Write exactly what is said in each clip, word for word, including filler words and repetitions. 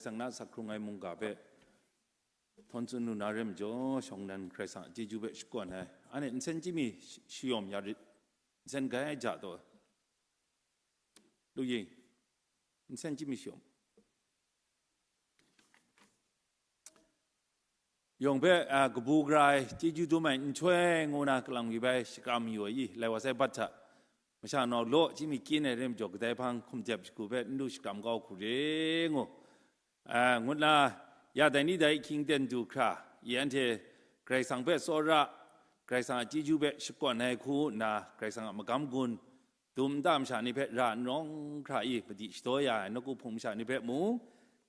Karai Kasang na asak hkrung ai mungga hpe htawn tsun lu na re majaw, shawng nnan Karai Kasang a chyeju hpe shakawn ai, anhte nsen chyami sh-, shayawm ya rit, nsen grai ai ja taw, lu yin, nsen chyami shayawm. Yawng hpe, a, kabu gara ai, chyeju dum ai nhtoi ngu na kalang mi bai shakram yu ai i, lai wa sai bat hta, masha nau law chyami kyin ai re majaw, kadai hpang hkum jep shagu hpe n lu shakram kau hku re ngu. A, ngut na, ya dai ni dai ahkying ten du hkra, i anhte Karai Kasang hpe tsawra, Karai Kasang a chyeju hpe shakawn ai hku nna, Karai Kasang a magam gun, dum nta masha ni hpe ra n rawng hkra i, madi shadaw ya ai nawku hpung masha ni hpe mung,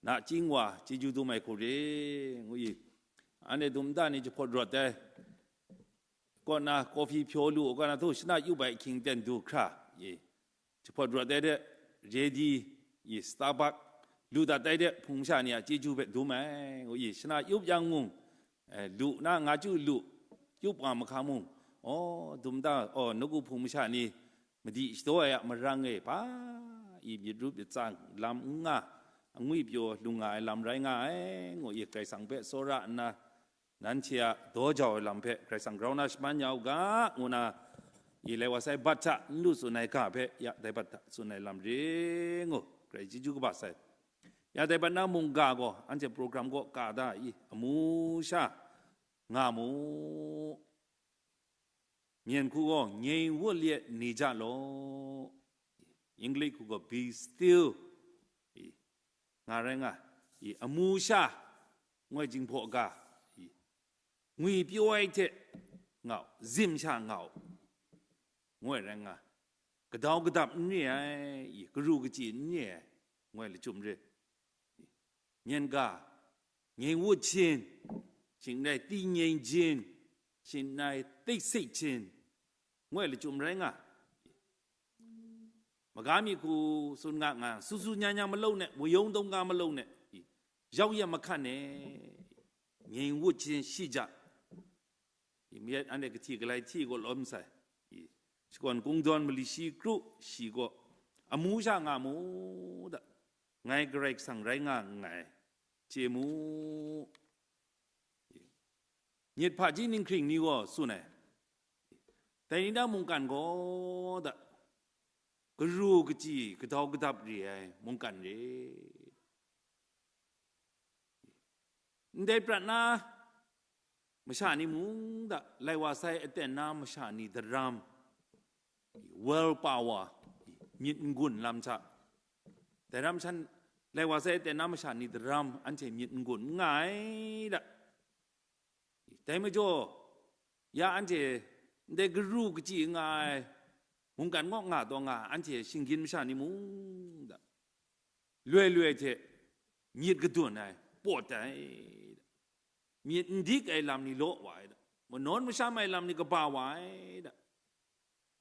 nachying wa chyeju dum ai hku re, ngu i. Anhte dum nta ni jahpawt rawt ai, kaw na, kawhpi hpyaw lu, kaw na htu shana yup ai ahkying ten du hkra i, jahpawt rawt ai de, ready i, Starbucks, lu dat ai de, hpung masha ni a chyeju hpe dum ai, ngu i, shana yup yang mung, eh, lu na nga chyu lu, yup wa mahka mung, aw, dum nta, aw, nawku hpung masha ni, madi shadaw ai a marang e, hpa i myit rup myit tsang lam n nga, angwi pyaw lung nga ai lam rai nga ai, ngu i, Karai Kasang hpe tsawra nna, nanhte a daw jau ai lam hpe Karai Kasang grau na shaman ya u ga, ngu na, i lai wa sai bat hta n lu tsun ai ga hpe, ya dai bat hta tsun ai lam re ngu, Karai chyeju kaba sai. Ya dai bat na mungga gaw, anhte program kaw ka da i, amu sha nga mu. Myen hku gaw, "Ngyen wut let ni ja law." English hku gaw, "Be still." I, nga rai nga. I, amu sha, ngoi jinghpaw ga. I, ngwi pyaw ai hte nga u, zim sha nga u, ngoi rai nga. Kadau kadap n re ai, i, karu kachyi n re ai, ngoi lachyum re. Myen ga, ngyen wut hpyin, shing rai ti ngyen hpyin, shing rai tik sik hpyin, ngoi lachyum rai nga. Maga mi hku tsun nga nga, su su nya nya malou ne, wayawng dawng ga malou ne, yau ya mahkan e, ngyen wut hpyin shi ja. I, mi yet anhte kahti galai hti gaw lawm sai. I, shakawn kungdawn mali shi kru shi gaw, amu sha nga mu da, ngai Karai Kasang rai nga nngai, chye mu. I, myit hpaji ninghkring ni gaw tsun ai, dai ni na mungkan gaw da, karu kachyi kadau kadap re ai mungkan re. Ndai prat na masha ni mung da, lai wa sai aten na masha ni daram, world power, myit n-gun lam hta, dai ram shan, lai wa sai aten na masha ni daram, anhte myit n-gun n nga ai da. Dai majaw, ya anhte ndai garu kachyi nga ai mungkan ngaw nga taw nga, anhte shinggyim masha ni mung da, loi loi hte myit kadun ai, pawt ai, myit n dik ai lam ni law wa ai da, manawn masham ai lam ni kaba wa ai da,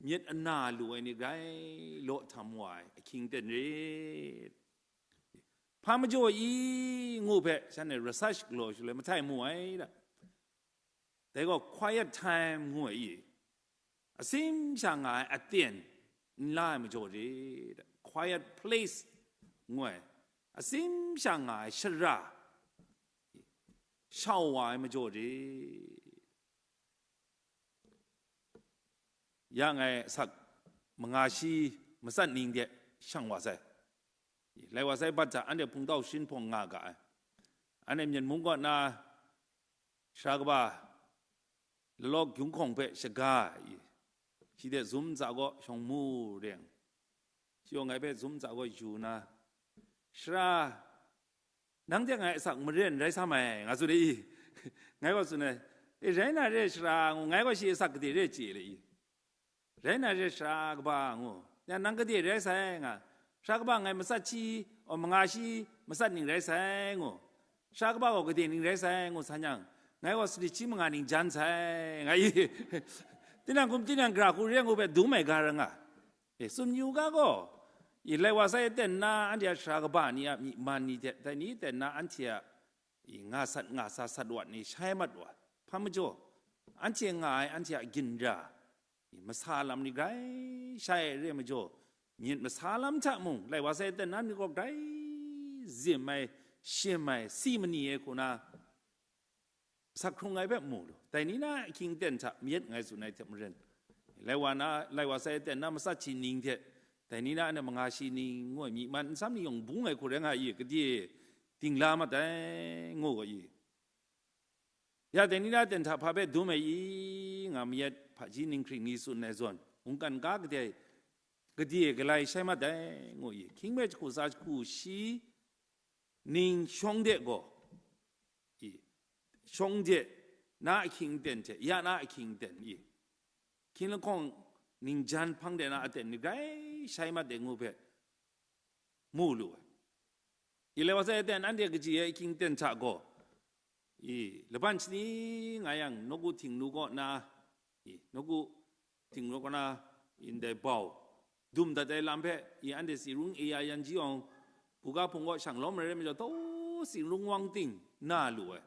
myit ana lu ai ni grai law htam wa ai ahkying ten re. Hpa majaw i ngu hpe, shanhte research galaw shaloi mahtai mu ai da. Dai gaw quiet time ngu ai i, asim sha nga ai aten n la ai majaw re da. Quiet place ngu ai, asim sha nga ai shara, shau wa ai majaw re. Ya ngai asak manga shi matsat ning de shang wa sai. Lai wa sai bat hta anhte hpungtau shin hpawng nga ga ai. Anhte Myen mung kaw na sara kaba lalawk gyung hkawng hpe shaga i, shi de zum ntsa gaw shawng mu reng. Shi gaw ngai hpe zum ntsa gaw yu na, "Sara, nang hte ngai asak maren rai sa mai," nga tsun ai i. Ngai gaw tsun ai, "E, rai na re, sara," ngu, ngai gaw shi asak gade re chye le i. "Rai na re, sara kaba," ngu, "Ya, nang gade rai sai," nga, "Sara kaba, ngai matsat shi, o, manga shi matsat ning rai sai," ngu, "Sara kaba gaw gade ning rai sai," ngu san yang, ngai gaw sanit shi manga ning jan sai, nga i. Tinang hkum tinang gara hku re ngu hpe dum ai ga ra nga. E, tsun yu ga gaw, i, lai wa sai aten na anhte a sara kaba ni a myi man ni hte, dai ni aten na anhte a, i, nga sat nga sa sat wat ni shai mat wa, hpa majaw, anhte nga ai anhte a ginra, i, masa lam ni grai shai ai re majaw, myit masa lam hta mung, lai wa sai aten na ni gaw grai zim ai, shim ai, si mani ai hku na, sak hkrung ai hpe mu lu. Dai ni na ahkying aten hta mayat ngai tsun ai hte maren, lai wa na, lai wa sai aten na matsat shi ning hte, dai ni na anhte manga shi ning ngu ai myi man nsam ni yawng bung ai hku rai nga i, gade dingla mat ai, ngu ga i. Ya dai ni na aten hta hpa hpe dum ai i, nga mayat hpaji ninghkring ni tsun ai zawn, mungkan ga gade, gade galai shai mat ai, ngu i. Hkying hpe jahku tsa jahku shi ning shawng de gaw, i, shawng de na ahkying aten hte ya na ahkying aten i, hkying lahkawng ningjan hpang de na aten ni grai shai mat de ngu hpe mu lu ai. I, lai wa sai aten anhte kaji ai ahkying aten hta gaw, i, laban shani nga yang, nawku Htingnu kaw na, i, nawku Htingnu kaw na, i, ndai bau dum dat ai lam hpe, i, anhte tsi rung e ya yan ji awng, buga hpung kaw shang lawm ai rai majaw, taw tsi rung wang ting na lu ai.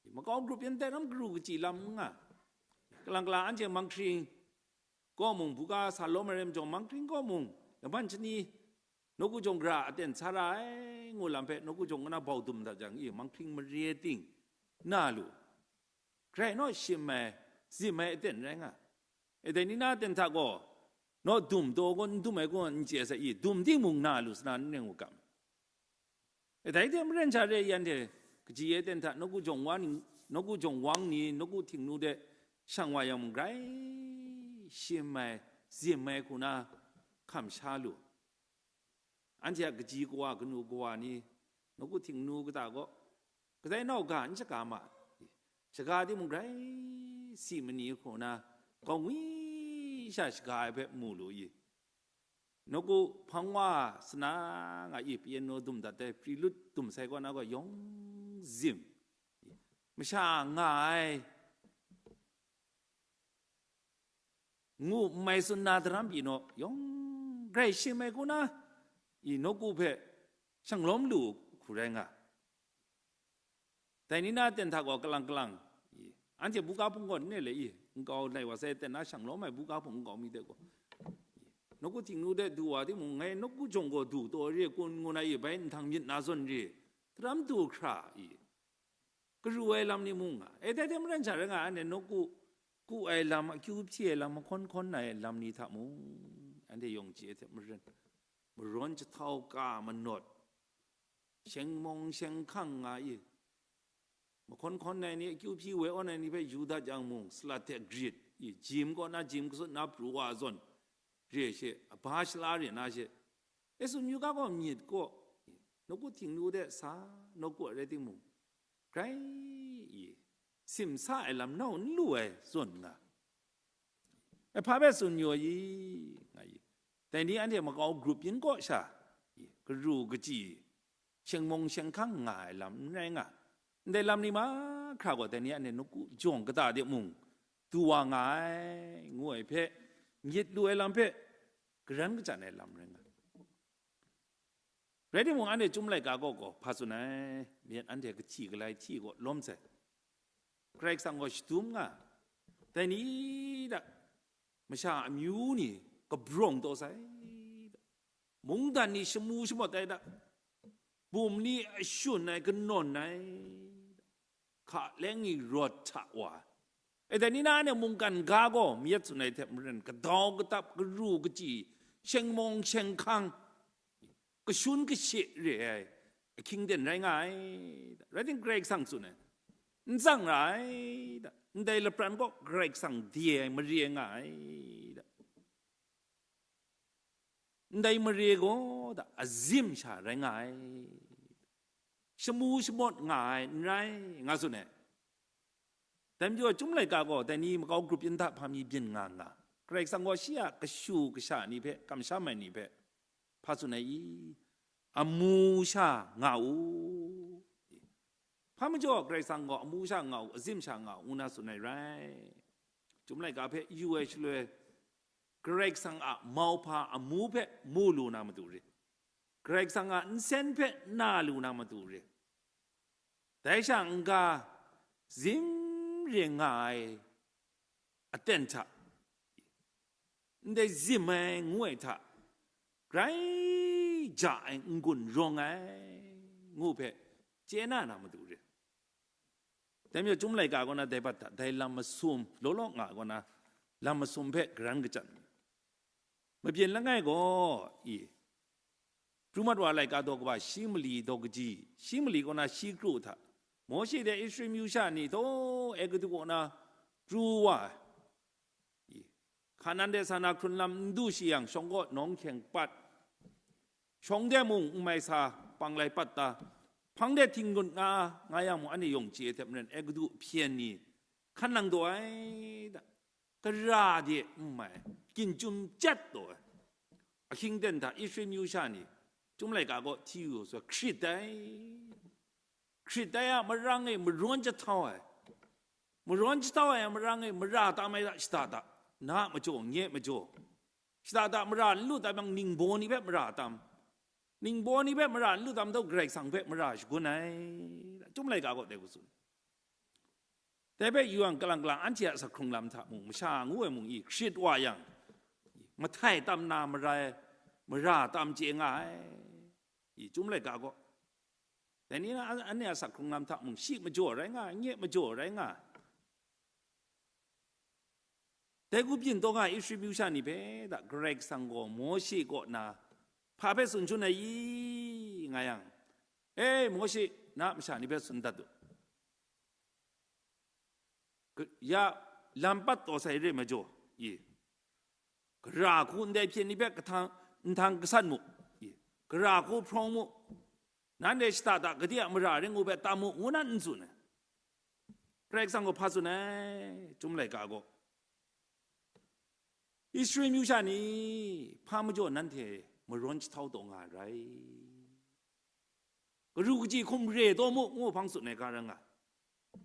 I, makau grup yan tai ram karu kachyi lam n nga. Kalang kalang anhte manghkring kaw mung, buga sa lawm ai rai majaw, manghkring kaw mung, laban shani nawku jawng gara aten sa ra ai, ngu lam hpe nawku jawng kana bau dum dat jang, i, manghkring mare ting na lu. Grai naw shim ai, zim ai aten rai nga. E dai ni na aten hta gaw, naw dum taw gaw n dum ai gaw n chye ai sa i, dum timung na lu sana n ring u ga. E dai hte maren sha re, yan hte kaji ai aten hta nawku jawng wa ni, nawku jawng wang ni, nawku Htingnu de shang wa yang mung grai shim ai, zim ai hku na hkam sha lu. Anhte a kaji kawa, kanu kawa ni, nawku Htingnu kata gaw, kadai nau ga n shaga ma, shaga timung grai si mani hku na, kau ngwi sha shaga ai hpe mu lu i. Nawku hpang wa sana nga i, piano dum dat ai, prelude dum sai kaw na gaw yawng zim. Masha nga ai, ngu n mai tsun na daram pyi naw, yawng grai shim ai hku na, i, nawku hpe shang lawm lu hku rai nga. Dai ni na aten hta gaw kalang kalang, i, anhte buga hpung gaw n ne le i, nkau lai wa sai aten na shang lawm ai buga hpung nkau mi de gaw, i, nawku Htingnu de du wa timung, ngai nawku jawng gaw du taw re kun ngu na i, bai nhtang myit na zawn re, daram du hkra i, karu ai lam ni mung nga, e dai hte maren sha rai nga, anhte nawku ku ai lam, akyu hpyi ai lam, mahkawn hkawn ai lam ni hta mung, anhte yawng chye ai hte maren, marawn jahtau ka manawt, sheng mawng sheng hkang nga i, mahkawn hkawn ai ni, akyu hpyi woi awn ai ni hpe yu dat yang mung, salat hte grit i, jim kaw na jim, kasut na pru wa zawn re she, aba shala re na she, e tsun yu ga gaw myit kaw, nawku Htingnu de sa, nawku ai rai timung, grai i, simsa ai lam nau n lu ai zawn nga. E hpa hpe tsun yu ai i, nga i. Dai ni anhte makau grup yin kaw sha, i, karu kachyi, sheng mawng sheng hkang nga ai lam n rai nga. Ndai lam ni mahkra gaw, dai ni anhte nawku jawng kata de mung du wa nga ai, ngu ai hpe, myit lu ai lam hpe, garan kachyan ai lam rai nga. Rai timung, anhte Chyum laika kaw gaw hpa tsun ai, myit anhte kahti galai hti gaw lawm sai. Karai Kasang gaw shadum nga, dai ni da, masha amyu ni kabrawng taw sai, mungdan ni shamu shamawt ai da, bum ni ashun ai, kanawn ai, hka leng ni rawt hta wa, e dai ni na anhte mungkan ga gaw mayat tsun ai hte maren, kadau kadap, karu kachyi, sheng mawng sheng hkang, kashun kashe re ai ahkying aten rai nga ai. Rai tim, Karai Kasang tsun ai, n tsang ra ai da, ndai lapran kaw Karai Kasang de ai mare nga ai da. Ndai mare gaw da, azim sha rai nga ai, shamu shamawt nga ai n rai, nga tsun ai. Dai majaw, Chyum laika gaw dai ni makau grup yin hta hpa mi byin nga nga, Karai Kasang gaw shi a kashu kasha ni hpe kamsham ai ni hpe hpa tsun ai i? Amu sha nga u. Hpa majaw Karai Kasang gaw amu sha nga u, azim sha nga u, ngu na tsun ai rai. Chyum laika hpe yu ai shaloi, Karai Kasang a mauhpa amu hpe mu lu na matu re, Karai Kasang a nsen hpe na lu na matu re, dai sha n-ga zim re nga ai aten hta, ndai zim ai ngu ai hta, grai ja ai n-gun rawng ai, ngu hpe chye na na matu re. Dai majaw, Chyum laika kaw na dai bat hta, dai lam masum, law law nga kaw na, lam masum hpe garan kachyan. Mabyin langai gaw, i, pru mat wa laika daw kaba shi mali daw kaji, shi mali kaw na shi kru hta, Mawshe hte Israel myu sha ni taw Egutu kaw na pru wa ai. I, Hkanan de sa na hkrun lam n du shi yang, shawng kaw nawng hkyeng pat, shawng de mung n mai sa pang lai pat ta, hpang de htinggut nga, nga yang mung, anhte yawng chye ai hte maren, Egutu hpyen ni hkan nang daw ai da, gara de n mai, ginjum jat daw ai. Ahkying ten hta Israel myu sha ni, Chyum laika kaw hti yu sa hkrit ai. Hkrit ai a marang e marawn jahtau ai. Marawn jahtau ai a marang e mara tam ai hta shada da, na a majaw, nye a majaw. Shada da mara n lu tam yang, ningbaw ni hpe mara tam. Ningbaw ni hpe mara n lu tam, dau Karai Kasang hpe mara shagun ai. Chyum laika kaw dai hku tsun. Dai hpe yu yang, kalang kalang anhte a asak hkrung lam hta mung, masha ngu ai mung i, hkrit wa yang, mahtai tam na marai, mara tam chye nga ai. I, Chyum laika kaw. Dai ni na, an-, anhte a asak hkrung lam hta mung, shi majaw rai nga ai, nye majaw rai nga ai. Dai hku byin taw nga ai Israel myu sha ni hpe da, Karai Kasang gaw Mawshe kaw na hpa hpe tsun shangun ai i, nga yang, "E, Mawshe, na a masha ni hpe tsun dat u. Ka-, ya lam pat taw sai re majaw, i, gara hku ndai hpyen ni hpe kahtang, nhtang gasat mu, i, gara hku hprawng mu, nanhte shada da gade a mara ring ngu hpe tam mu," ngu nan n tsun ai. Karai Kasang gaw hpa tsun ai, Chyum laika gaw, Israel myu sha ni, hpa majaw nanhte marawn jahtau taw nga ai rai? Karu kaji hkum re taw mu, ngu hpang tsun ai ga rai nga.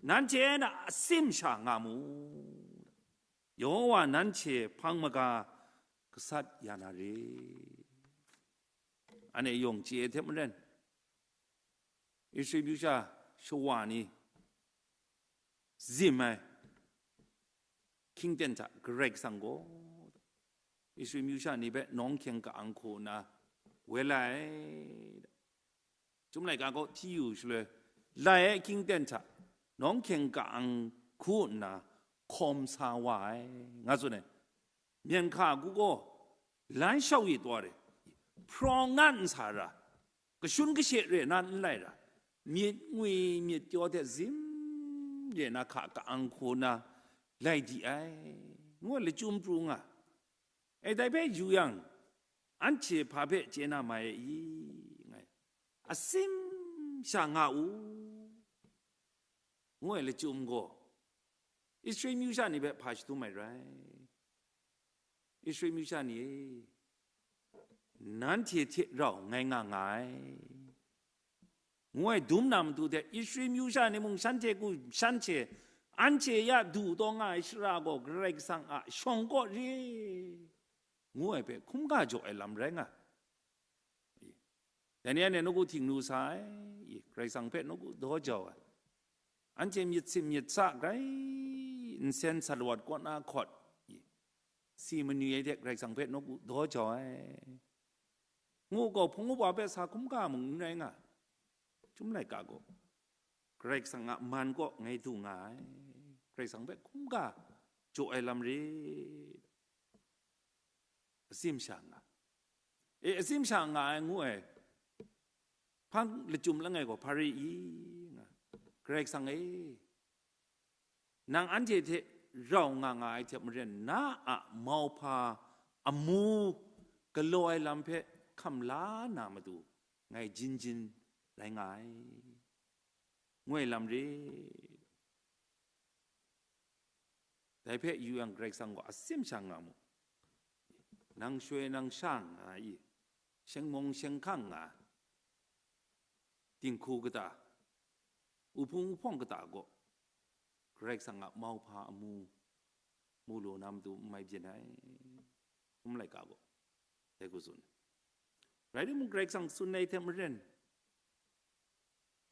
Nanhte na asim sha nga mu. Yehowa nanhte hpang maga gasat ya na re. Anhte yawng chye ai hte maren, Israel myu sha shawa ni zim ai hkying ten hta Karai Kasang gaw Israel myu sha ni hpe nawng hkyeng ka-ang hku nna woi la ai. Chyum laika kaw hti yu shaloi, lai ai hkying ten hta nawng hkyeng ka-ang hku nna hkawm sa wa ai, nga tsun ai. Myen hka hku gaw, lan shau yit wa re, hprawng na n sa ra, kashun kashe re na n lai ra, myit ngwi myit kyaw hte zim re na hka ka-ang hku na lai di ai, ngu ai lachyum pru nga. E, dai hpe yu yang, anhte hpa hpe chye na mai ai i? Ngai, asim sha nga u, ngu ai lachyum gaw, Israel myu sha ni hpe hpa shadum ai rai. Israel myu sha ni e, nanhte hte rau ngai nga nga ai, ngu ai dum na matu hte, Israel myu sha ni mung shanhte ku, shanhte, anhte ya du taw nga ai shara gaw Karai Kasang a shawng kaw re, ngu ai hpe hkungga jaw ai lam rai nga. Dai ni anhte nawku htingnu sa ai, Karai Kasang hpe nawku daw jau ai. Anhte myit sim myit sa grai, nsen salawat kaw na hkawt, si manu ai hte Karai Kasang hpe nawku daw jau ai, ngu gaw, hpung upa hpe sa hkungga mung n rai nga. Chyum laika gaw, Karai Kasang a man kaw ngai du nga ai, Karai Kasang hpe hkungga jaw ai lam re. Asim sha nga. E, asim sha nga ai ngu ai hpang lachyum langai gaw hpa re i? Nga, Karai Kasang e, nang anhte hte rau nga nga ai hte maren, na a mauhpa amu galaw ai lam hpe hkam la na matu, ngai jin jin rai nga ai, ngu ai lam re. Dai hpe yu yang, Karai Kasang gaw asim sha nga mu. Nang shoi nang sha nga i, sheng mawng sheng hkang nga, dinghku kata, uhpung uhpawng kata gaw, Karai Kasang a mauhpa amu mu lu na matu n mai byin ai, hkum laika gaw, dai hku tsun. Rai timung, Karai Kasang tsun ai hte maren,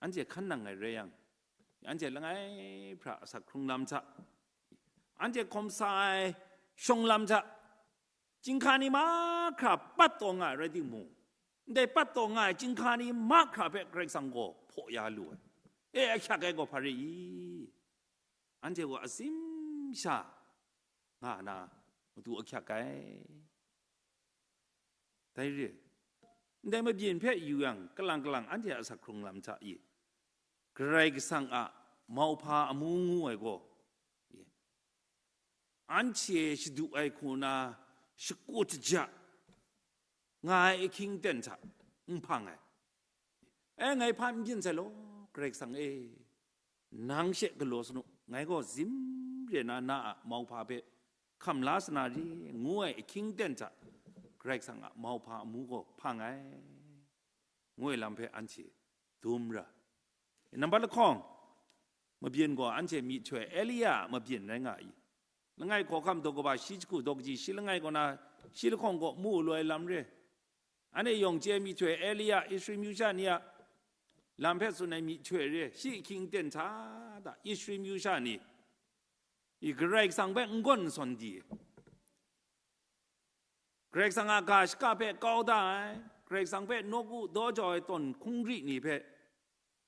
anhte hkan nang ai rai yang, anhte langai hpra asak hkrung lam hta, anhte hkawm sa ai shawng lam hta, chyinghka ni mahkra pat taw nga ai rai timung, ndai pat taw nga ai chyinghka ni mahkra hpe Karai Kasang gaw hpaw ya lu ai. E, ahkyak ai gaw hpa re i? Anhte gaw atsim sha nga na matu ahkyak ai. Dai re, ndai mabyin hpe yu yang, kalang kalang anhte a asak hkrung lam hta i, Karai Kasang a mauhpa amu ngu ai gaw, anhte shadu ai hku na shakut ja nga ai ahkying ten hta n hpang ai. E, ngai hpa n byin sai law, Karai Kasang e, nang she galaw sa nu, ngai gaw zim re na na a mauhpa hpe hkam la sa na re, ngu ai ahkying ten hta Karai Kasang a mauhpa amu gaw hpang ai, ngu ai lam hpe anhte dum ra. Nambat lahkawng, mabyin gaw anhte myihtoi Elia a mabyin rai nga i? Langai hkawhkam daw kaba shi jahku daw kaji shi langai kaw na shi lahkawng gaw mu lu ai lam re. Anhte yawng chye myihtoi Elia, Israel myu sha ni a lam hpe tsun ai myihtoi re, shi ahkying ten hta da, Israel myu sha ni i Karai Kasang hpe n gawn n sawn di, Karai Kasang a ga shaka hpe kau da ai, Karai Kasang hpe nawku daw jau ai tawn hkungri ni hpe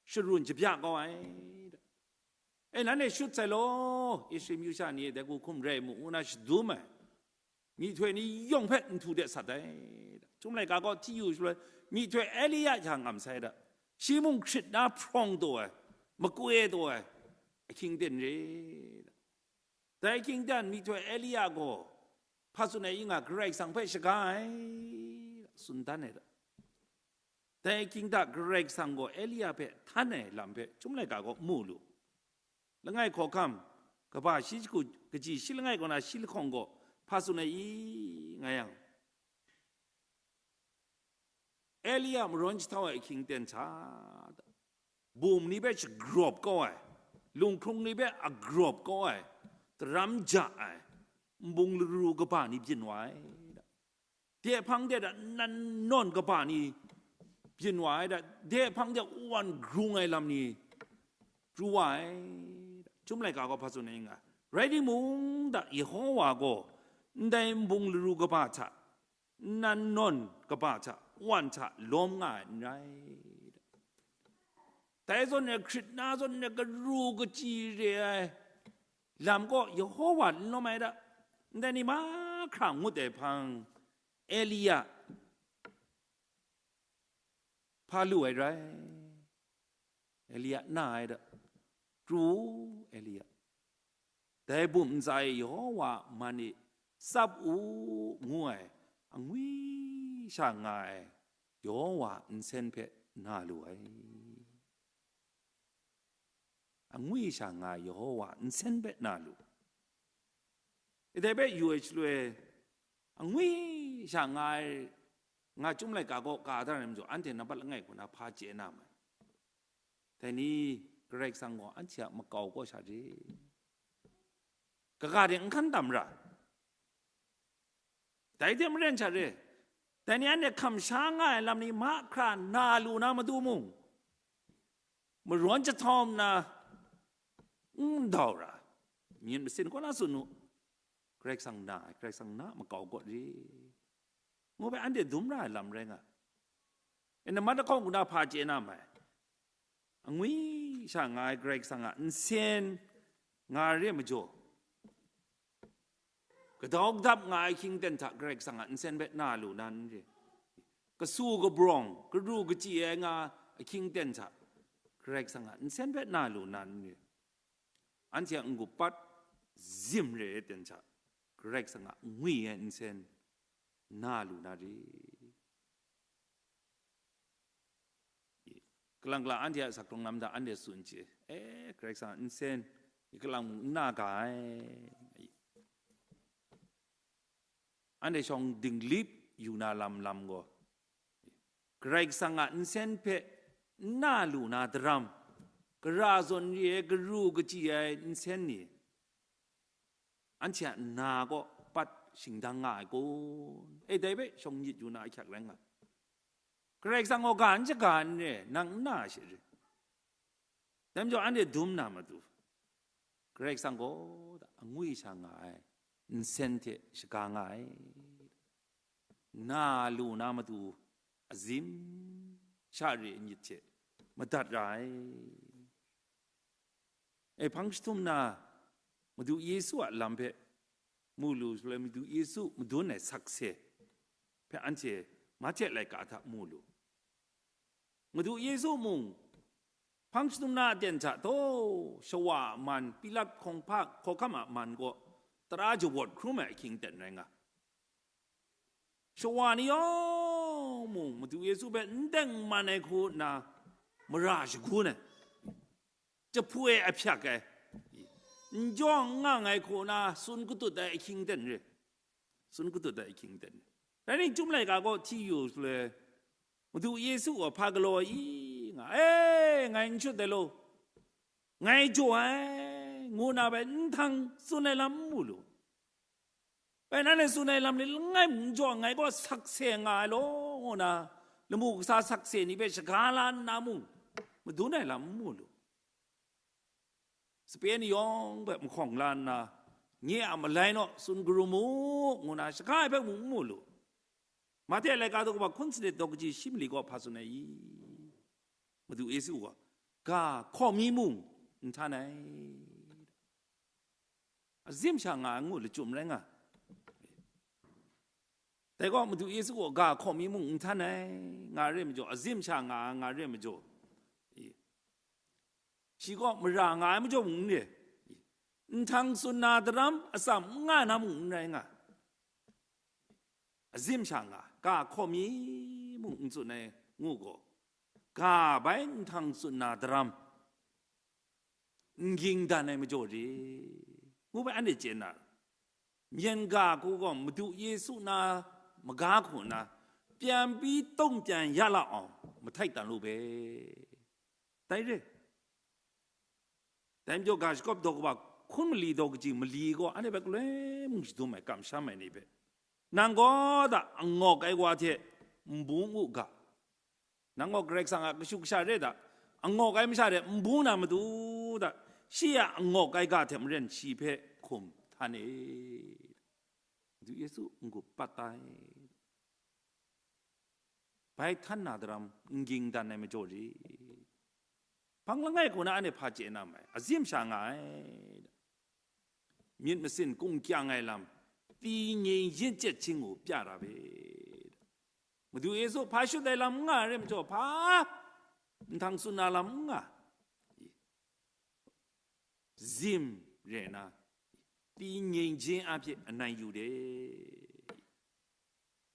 sharun jabya kau ai. E, nanhte shut sai law, Israel myu sha ni e dai hku hkum rai mu, ngu na shadum ai. Myihtoi ni yawng hpe nhtu de sat ai. Chyum laika gaw hti yu shaloi, myihtoi Elia hta ngam sai da. Shi mung hkrit na hprawng taw ai, makoi taw ai, ahkying ten re da. Dai ahkying ten myihtoi Elia gaw hpa tsun ai i nga, Karai Kasang hpe shaga ai, tsun dan ai da. Dai ahkying hta Karai Kasang gaw Elia hpe htan ai lam hpe chyum laika gaw mu lu. Langai hkawhkam, kaba shi jahku kaji shi langai kaw na shi lahkawng gaw hpa tsun ai i nga yang, Elia marawn jahtau ai ahkying ten hta, bum ni hpe shagrawp kau ai, lunghkrung ni hpe agrawp kau ai, daram ja ai, nbung laru kaba ni byin wa ai. De hpang de da nan nawn kaba ni byin wa ai da, de hpang de wan grung ai lam ni pru wa ai da. Chyum laika gaw hpa tsun ai nga, rai timung da, Yehowa gaw ndai nbung laru kaba hta, nan nawn kaba hta, wan hta lawm nga ai n rai da. Dai zawn e hkrit na zawn e karu kachyi re ai lam gaw Yehowa n lawm ai da. Ndai ni mahkra ngut ai hpang, Elia hpa lu ai rai. Elia na ai da. Pru u, Elia. Dai bum ntsa e Yehowa a man e tsap u, ngu ai, angwi sha nga ai Yehowa nsen hpe na lu ai. Angwi sha nga ai Yehowa nsen hpe na lu. Ndai hpe yu ai shaloi, angwi sha nga ai, nga Chyum laika gaw ka da ai majaw, anhte nambat langai hku na hpa chye na mai. Dai ni, Karai Kasang gaw anhte a makau kaw sha re, kaga de n hkan tam ra. Dai hte maren sha re, dai ni anhte hkam sha nga ai lam ni mahkra na lu na matu mung, marawn jahtau nna n dau ra, myit masin kaw na tsun u, Karai Kasang na ai, Karai Kasang na makau kaw re, ngu bai anhte dum ra ai lam rai nga. E, nambat lahkawng hku na hpa chye na mai. Angwi sha nga ai Karai Kasang a nsen nga re majaw, kadau kadap nga ai ahkying ten hta Karai Kasang a nsen hpe na lu na n re. Kasu kabrawng, karu kachyi ai nga ahkying ten hta Karai Kasang a nsen hpe na lu na n re. Anhte a n-gup pat zim re ai ten hta Karai Kasang a ngwi ai nsen na lu na re. Kalang kalang anhte a sakrawng lam hta anhte tsun chye, e, Karai Kasang a nsen, kalang mung n na ga ai. Anhte shawng dinglip yu na lam lam gaw, Karai Kasang a nsen hpe n na lu na daram, gara zawn re ai, karu kachyi ai nsen ni, anhte a na kaw pat shingdang nga ai kun? E, dai hpe shawng myit yu na ahkyak rai nga. Karai Kasang gaw ga n shaga n re, nang n na she re. Dai majaw anhte dum na matu, Karai Kasang gaw angwi sha nga ai nsen hte shaga nga ai. Na lu na matu azim sha re myit hte madat ra ai. E, hpang jahtum na Madu Yesu a lam hpe mu lu, shaloi Madu Yesu madun ai sakse hpe anhte Mahte laika hta mu lu. Madu Yesu mung hpang jahtum na aten hta taw, shawa a man, Pilat hkawhpa, hkawhkam a man kaw tara jawawt hkrum ai ahkying ten rai nga. Shawa ni yawng mung Madu Yesu hpe n teng n man ai hku nna mara shagun ai, jahpu e ahpyak ai, n jaw n nga ai hku nna tsun katut ai ahkying ten re, tsun katut ai ahkying ten re. Rai nna, Chyum laika kaw hti yu shaloi, Madu Yesu gaw hpa galaw i nga, "E, ngai n shut ai law, ngai jaw ai," ngu na bai nhtang tsun ai lam n mu lu. Bai nan e tsun ai lam ni langai mung n jaw, ngai gaw sakse nga ai law, ngu na lamu kasa sakse ni hpe shaga la nna mung madun ai lam n mu lu. Sape ni yawng hpe mahkawng la nna, nye a malai naw tsun karum u, ngu na shaga ai hpe mung n mu lu. Mahte laika daw kaba hkun sanit daw kaji shi mali gaw hpa tsun ai i? Madu Yesu gaw, ga hkaw mi mung n htan ai, azim sha nga ai ngu lachyum rai nga. Dai gaw Madu Yesu gaw ga hkaw mi mung n htan ai, nga re majaw, azim sha nga ai, nga re majaw, e, shi gaw mara nga ai majaw mung n re, nhtang tsun na daram atsam n nga na mung n rai nga, azim sha nga, ga hkaw mi mung n tsun ai ngu gaw, ga bai nhtang tsun na daram n ging dan ai majaw re, ngu bai anhte chye na ra. Myen ga hku gaw Madu Yesu na maga hku nna, pyan bi tawng pyan ya la awng mahtai tan lu be. Dai re. Dai majaw, ga shakawp daw kaba hkun mali daw kaji mali gaw anhte hpe galoi mung shadum ai, kamsham ai ni hpe, nang gaw da angawk ai wa hte n bung u ga, nang gaw Karai Kasang a kashu kasha re da, angawk ai masha hte n bung na matu da, shi a angawk ai ga hte maren shi hpe hkum htan e. Madu Yesu n-gup pat ai. Bai htan na daram n ging dan ai majaw re. Hpang langai hku na anhte hpa chye na mai, azim sha nga ai. Myit masin kung kyang ai lam, တည်ငြိမ်ရင့်ကျက်ခြင်းကို ပြတာပဲ. Madu Yesu hpa shut ai lam n nga ai re majaw, hpa nhtang tsun na lam n nga, zim re na, တည်ငြိမ်ခြင်းအားဖြင့် အနိုင်ယူတယ်.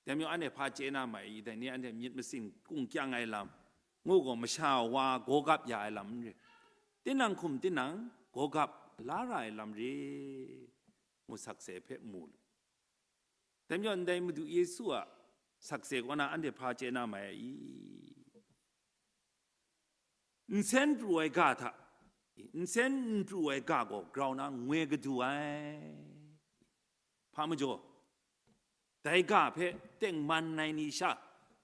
Dai majaw, anhte hpa chye na mai i, dai ni anhte myit masin kung kyang ai lam, ngu gaw, masha wa gaw gap ya ai lam n re, tinang hkum tinang gaw gap la ra ai lam re, ngu sakse hpe mu lu. Dai majaw, ndai Madu Yesu a sakse kaw na anhte hpa chye na mai ai i? Nsen pru ai ga hta, nsen n pru ai ga gaw grau na ngoi kadu ai. Hpa majaw, dai ga hpe tengman ai ni sha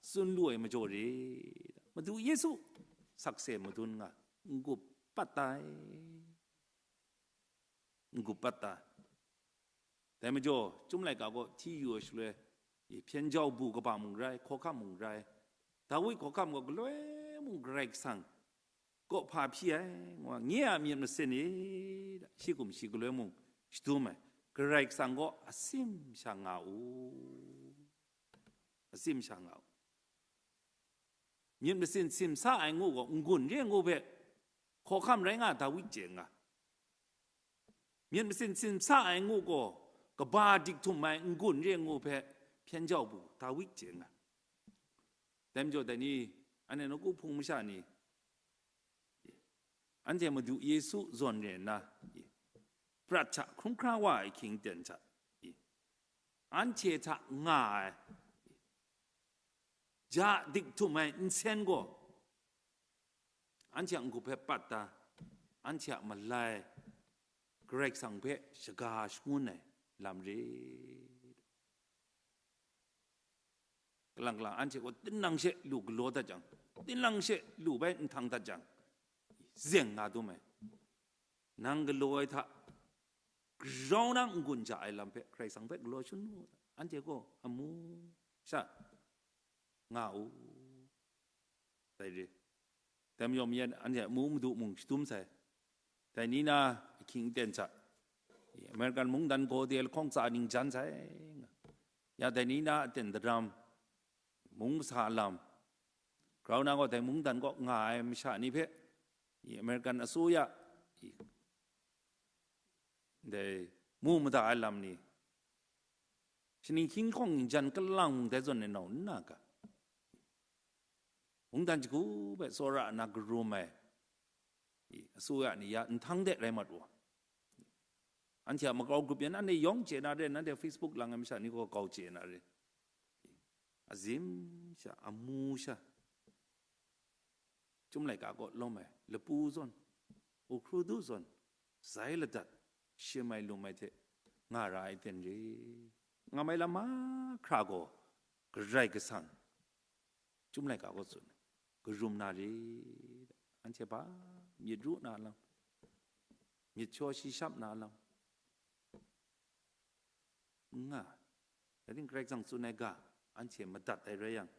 tsun lu ai majaw re. Madu Yesu sakse madun nga, n-gup pat ai, n-gup pat ai. Dai majaw, Chyum laika gaw hti yu ai shaloi, i, hpyen jau bu kaba mung rai, hkawhkam mung rai, Dawi hkawhkam gaw galoi mung Karai Kasang kaw hpa hpyi ai, ngu, nye a myit masin e, shi hkum shi galoi mung shadum ai, Karai Kasang gaw asim sha nga u, asim sha nga u. Myit masin simsa ai ngu gaw n-gun re ngu hpe, hkawhkam rai nga Dawi chye nga. Myit masin simsa ai ngu gaw, kaba dik htum ai n-gun re ngu hpe hpyen jau bu Dawi chye nga. Dai majaw, dai ni, anhte nawku hpung masha ni, anhte Madu Yesu zawn re nna, prat hta hkrum hkra wa ai hkying ten hta, anhte hta nga ai ja dik htum ai nsen gaw, anhte a n-gup hpe pat da, anhte a malai Karai Kasang hpe shaga shangun ai lam re. Kalang kalang anhte gaw tinang she lu galaw dat jang, tinang she lu bai nhtang dat jang, zeng nga dum ai. Nang galaw ai hta grau na n-gun ja ai lam hpe Karai Kasang hpe galaw shangun u, anhte gaw amu sha nga u. Dai re. Dai majaw mayan anhte amu madu mung shadum sai. Dai ni na ahkying aten hta, American mungdan gaw de lahkawng tsa ning jan sai. Ya dai ni na aten daram, mung masa lam, grau na gaw dai mungdan kaw nga ai masha ni hpe, American asuya, dai mu mada ai lam ni, shaning hkying hkawng ning jan kalang mung dai zawn ni nau n na ga? Mungdan shagu hpe tsawra nna karum ai, asuya ni ya nhtang de rai mat wa. Anhte a makau grup yan anhte yawng chye na re, nanhte Facebook lang ai masha ni gaw kau chye na re. Azim sha, amu sha, Chyum laika kaw lawm ai lapu zawn, uhkru du zawn, zai ladat, shim ai lum ai hte nga ra ai ten re. Nga mai lam mahkra gaw Karai Kasang Chyum laika kaw tsun ai, karum na re. Anhte hpa myit ru na lam, myit shaw shi shap na lam, n nga. Dai ning Karai Kasang tsun ai ga, anhte madat ai rai yang,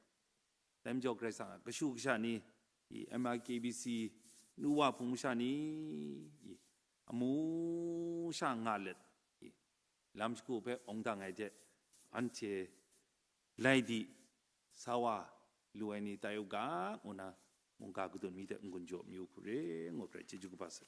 dai majaw Karai Kasang a kashu kasha ni, i M I K B C nu wa hpung masha ni, i amu sha nga let, i lam shagu hpe awng dang ai hte, anhte lai di, sa wa lu ai ni tai u ga, ngu na mungga kadun mi hte n-gun jaw mi u hku re, ngu hkrai chyeju kaba sai.